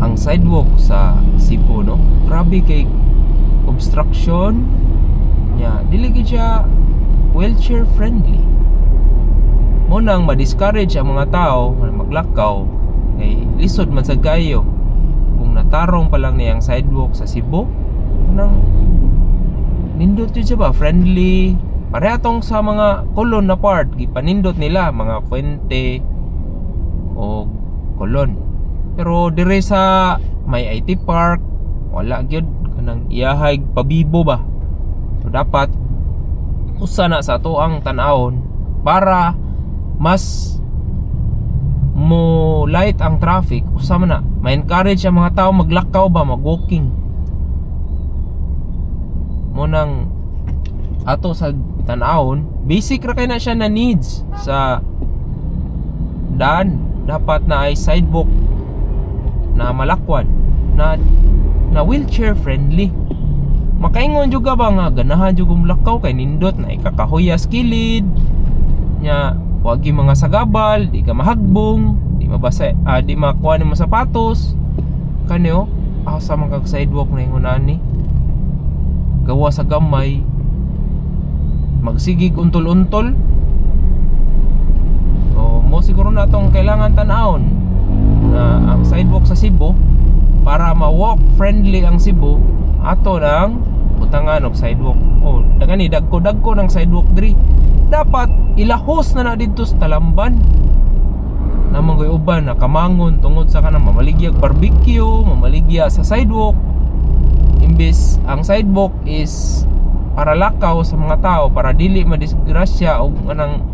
Ang sidewalk sa Cebu, no? Grabe kay obstruction nya, dili gid siya wheelchair friendly. Mo nang ma-discourage ang mga tao nga maglakaw kay lisod man sad kayo kung natarong pa lang niyang sidewalk sa Cebu. Nang nindot yun siya ba, friendly. Pareha tong sa mga Colon na part, gipanindot nila mga Fuente o Colon, pero dire sa may IT Park, wala gyud, kanang iyahay pabibo ba. So dapat usa na sa ato ang tan-awon para mas mo light ang traffic, usa man na ma-encourage ang mga tao maglakaw ba, mag-walking. Mo nang ato sa tan-awon, basic ra kay na siya na needs sa daan, dapat na ay sidewalk na malakwan na na wheelchair friendly. Makaingon jud ka ba nga ganahan jud kong lakaw kay nindot na ikakahuyas kilid nya, wag yung mga sagabal, di ka mahagbong, di mabasa, di makuha nimo sapatos. Kani oh, asa man kag sidewalk na ingon ani, gawa sa gamay, magsigig untol-untol. So mo siguro na atong kailangan tan-awon na ang sidewalk sa Cebu para ma-walk friendly ang Cebu, ato nang butangan og sidewalk. Oh, dagani, dagko dagko ng sidewalk diri. Dapat ilahos na na didto sa Talamban. Naman ko'y uban na kamangon tungod sa kanang mamaligyag barbecue, mamaligya sa sidewalk. Imbes ang sidewalk is para lakaw sa mga tao, para dili madisgrasya og kanang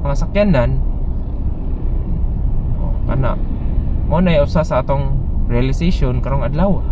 mga sakyanan. Oh, kana mo na usa sa atong realization karong adlaw.